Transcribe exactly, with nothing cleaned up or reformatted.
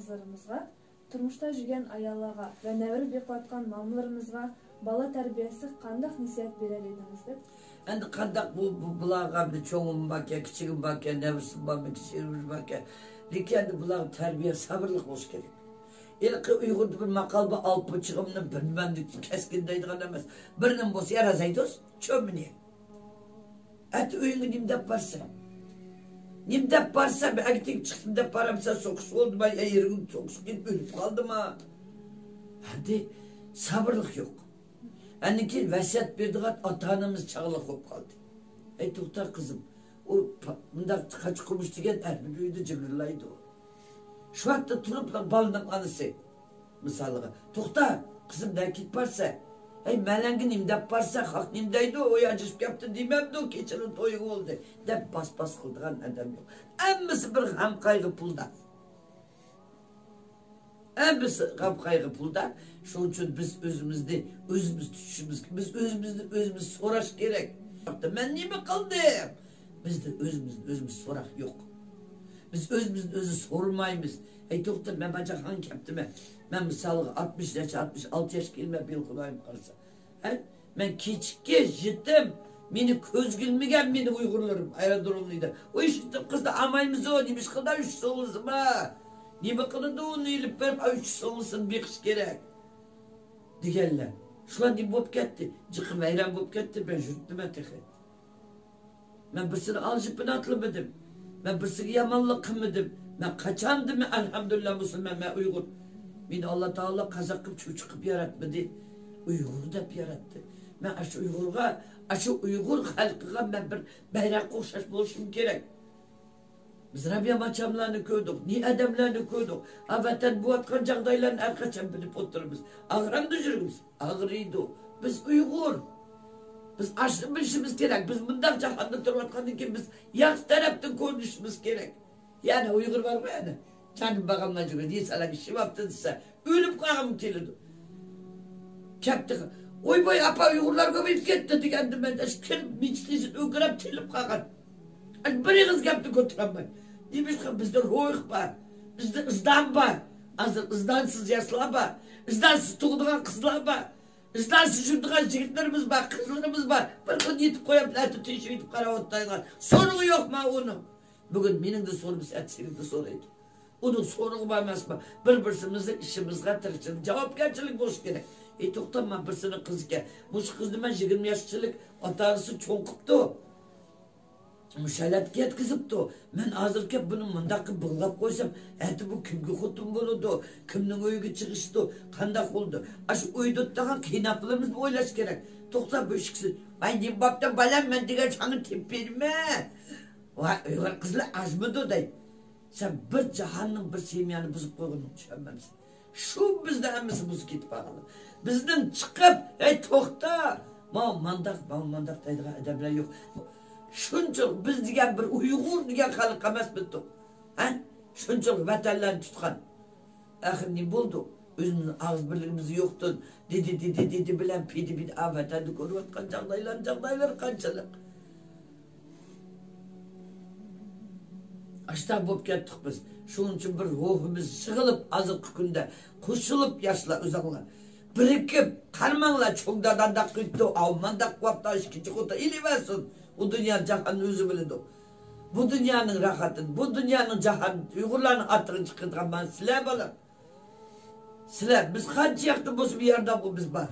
قىزلىرىمىزغا، تۇرمۇشتا يۈرگەن ئاياللارغا ۋە نەۋرە بېقىۋاتقان مامىلىرىمىزغا بالا تەربىيەسى قانداق نەسىھەت بېرەر ئىدىڭىز دەپ. ئەمدى قانداق بۇ، بۇ، بۇلارغا بىر چوڭۇم باركەن، كىچىكىم باركەن، نەۋرىسىم بارمىكىن، شېرىمىز باركەن. لېكىن ئەمدى بۇلارغا تەربىيە، سابىرلىق بولۇشى كېرەك. ھېلىقى ئۇيغۇردا بىر ماقال بار، «ئالپۇچىغىمنى بىلمەمدىكى كەسكىن» دەيدىغان ئەمەس. بىرنېمە بولسا يارا زەيدۇس، چۆمىنى. ئەتە ئۆيۈڭگە نېمە دەپ بارسەن؟ نېمە دەپ بارسەن؟ بىر ئەگىتىگە چىقتىم دەپ بارامسەن، سوقۇش بولدىما، يا يېرىڭ سوقۇش كېلىپ ئۆلۈپ قالدىما؟ ئەمدى سابىرلىق يوق. ئاندىن كېيىن ۋەسىيەت بېرىدىغان ئاتا-ئانىمىز چاغلىق بولۇپ قالدى. ئەي توختا قىزىم، ئۇ پا-، مۇنداق قاچا-قۇمۇچ دېگەن ئەرنىڭ ئۆيىدە جىغىرلايدۇ. شۇ ۋاقىتتا تۇرۇپلا بالىنىڭ ئانىسى، مىسالىغا، «توختا، قىزىم، نەگە كېتىپ بارسەن؟ ھەي، مەلەڭگە نېمە دەپ بارسەن؟ خەق نېمە دەيدۇ؟ ئۇ ئاجرىشىپ كەپتۇ دېمەمدۇ؟ كېچىنىڭ تويى بولدى» دەپ باس-باس قىلىدىغان ئادەم يوق. ھەممىسى بىر غەم-قايغۇ پۇلدا. ھەممىسى غەم-قايغۇ پۇلدا. شۇنىڭ ئۈچۈن بىز ئۆزىمىزنى ئۆزىمىز تۇتۇشىمىز، بىز ئۆزىمىزنى ئۆزىمىز سوراش كېرەك. مەن نېمە قىلدىم؟ بىزدە ئۆزىمىزنى ئۆزىمىز سوراق يوق. بىز ئۆزىمىزنى ئۆزى سورىمايمىز. ھەي، توختا، مەن باشقا ياققا كەپتىمەن. مەن مىسالغا ئاتمىش ياش، ئاتمىش ئالتە ياشقا كېلىمەن، بىل خۇدايىم قارىسا. ھە؟ مەن كېچىككەن، يېتىم، مېنى كۆزگە ئىلمىگەن مېنى ئۇيغۇرلىرىم ئايرودرومدا. ئۇ يېتىم قىزنى ئالمايمىزۇ، نېمە ئىش قىلىدۇ، ئۈچ سوڭلىسىما؟ نېمە قىلىدۇ، ئۇنى ئېلىپ بېرىپ، ئۈچ سوڭلىسىنى بېقىش كېرەك دېگەنلەر. شۇلار نېمە بولۇپ كەتتى؟ جىقى ۋەيران بولۇپ كەتتى، مەن يۈرۈپتىمەن تېخى. مەن بىرسىنى ئالجىپىنى ئاتلىمىدىم. مەن بىرسىگە يامانلىق قىلمىدىم. مەن قاچاندىمەن، ئەلھەمدۇلىللا، مۇسۇلمان، مەن ئۇيغۇر. مېنى ئاللا تائالا قازاق قىلىپ، چۆچۈ قىلىپ ياراتمىدى. ئۇيغۇر دەپ ياراتتى. مەن ئاشۇ ئۇيغۇرغا، ئاشۇ ئۇيغۇر خەلقىگە مەن بىر بايراققا ئوخشاش بولۇشۇم كېرەك. بىز رابىيە ماچاملارنى كۆردۇق، نى ئادەملەرنى كۆردۇق. ھا، ۋەتەن بوۋاتقان جاغدايلارنى ھەر قاچان بىلىپ ئولتۇرىمىز. ئاغرامدۇ يۈرىكىمىز؟ ئاغرىيدۇ. بىز ئۇيغۇر. بىز ئاشۇنى بىلىشىمىز كېرەك. بىز مۇنداق جاھاندا تۇرۇۋاتقاندىن كېيىن بىز ياخشى تەرەپتىن كۆرۈنۈشىمىز كېرەك. يەنە ئۇيغۇر بارغۇ يەنە. جانىم باغاملار جۈگە دېسەلەر ئىششىۋاپتۇ دېسە، ئۆلۈپ قالغۇم كېلىدۇ. كەپتىغا. ۋوي ۋوي ئاپا ئۇيغۇرلار كۆپىيىپ كەتتى دېگەندە مەن ئاشۇ كىرىپ مىجىسىدىن ئۆكۈرەپ تىلىپ قالغان. ئاشۇ بىر ئېغىز گەپنى كۆتۈرەلمەي. نېمىشقا بىزدە روھ بار. بىزدە ئىزدان بار. ھازىر ئىزدانسىز ياشلار بار. ئىزدانسىز تۇغىدىغان قىزلار بار. ئىزدانسىز يۈرىدىغان يىگىتلىرىمىز بار، قىزلىرىمىز بار. بىر كۈن يېتىپ قويۇپ، ئەتە تىنچىپ يېتىپ قاراۋاتىدىغان. سورۇنى يوقما ئۇنىڭ؟ بۈگۈن مېنىڭدىن سورىمىسا، ئەتىسى سېنىڭدىن سورايدۇ. ئۇنىڭ سورۇنى بار ئەمەسما؟ بىر-بىرسىمىزنىڭ ئىشىمىزغا تىرىشچىلىق، جاۋابكەرچىلىك بولۇشى كېرەك. ئى، توختاما، بىرسىنىڭ قىزىكەن. مۇشۇ قىزنى مەن يىگىرمە ياشلىق ئاتا-ئانىسى چوڭ قىپتۇ. مۇشۇ ھالەتكە يەتكۈزۈپتۇ. مەن ھازىركى بۇنى مۇنداق قىلىپ بىغلاپ قويسام، ئەتە بۇ كىمگە خوتۇن بولىدۇ؟ كىمنىڭ ئۆيىگە چىقىشىدۇ؟ قانداق بولىدۇ؟ ئاشۇ ئۆيدە ئولتۇرغان قېيىنئاپىلىرىمىزنى ئويلاش كېرەك. توختا، بۆشۈكسىز. ۋاي، نېمە بوپتۇ بالام، مەن دېگەن ساڭا تېپىپ بېرىمەن. ۋاي، ئۇيغۇر قىزلار ئازمىدۇ دەيدۇ. سەن بىر جاھاننىڭ بىر سېميانى بۇزۇپ قويغىنىڭنى چۈشەنمەمسەن. شۇ بىزدە ھەممىسى بۇزۇپ كېتىپ قالغان. بىزدىن چىقىپ، ھەي، توختا، ماۋۇ مانداق، ماۋۇ مانداق دەيدىغان ئادەملەر يوق. شۇنچىلىك بىز دېگەن بىر ئۇيغۇر دېگەن خەلق ئەمەس بىتتۇق. ھە؟ شۇنچىلىك ۋەتەنلەرنى تۇتقان. ئاخىر نېمە بولدى؟ ئۆزىمىزنىڭ ئاغزى بىرلىكىمىز يوقتىن، دېدى، دېدى، دېدى بىلەن پىدى، پىدى، ئا، ۋەتەندە كۆرۈۋاتقان جاغدايلار، جاغدايلار قانچىلىك. ئاشتاق بولۇپ كەتتۇق بىز. شۇنىڭ ئۈچۈن بىر روھىمىز يىغىلىپ، ھازىرقى كۈندە قوشۇلۇپ ياشلار ئۆزۈڭلار بىرىكىپ، قارىماڭلار، چوڭ دادا ئانداق قىلىپتۇ، ئاۋۇ مانداق قىلىۋاپتۇ، ئىككىنچى خوتۇن ئېلىۋەرسۇن. ئۇ دۇنيا جاھاننى ئۆزى بىلىدۇ. بۇ دۇنيانىڭ راھىتىنى، بۇ دۇنيانىڭ جاھان، ئۇيغۇرلارنىڭ ئارتىغىنى چىقىرىدىغان مانا سىلەر بالام. سىلەر، بىز قانچە ياقتا بولسا بۇ ياردەمغۇ بىز بار.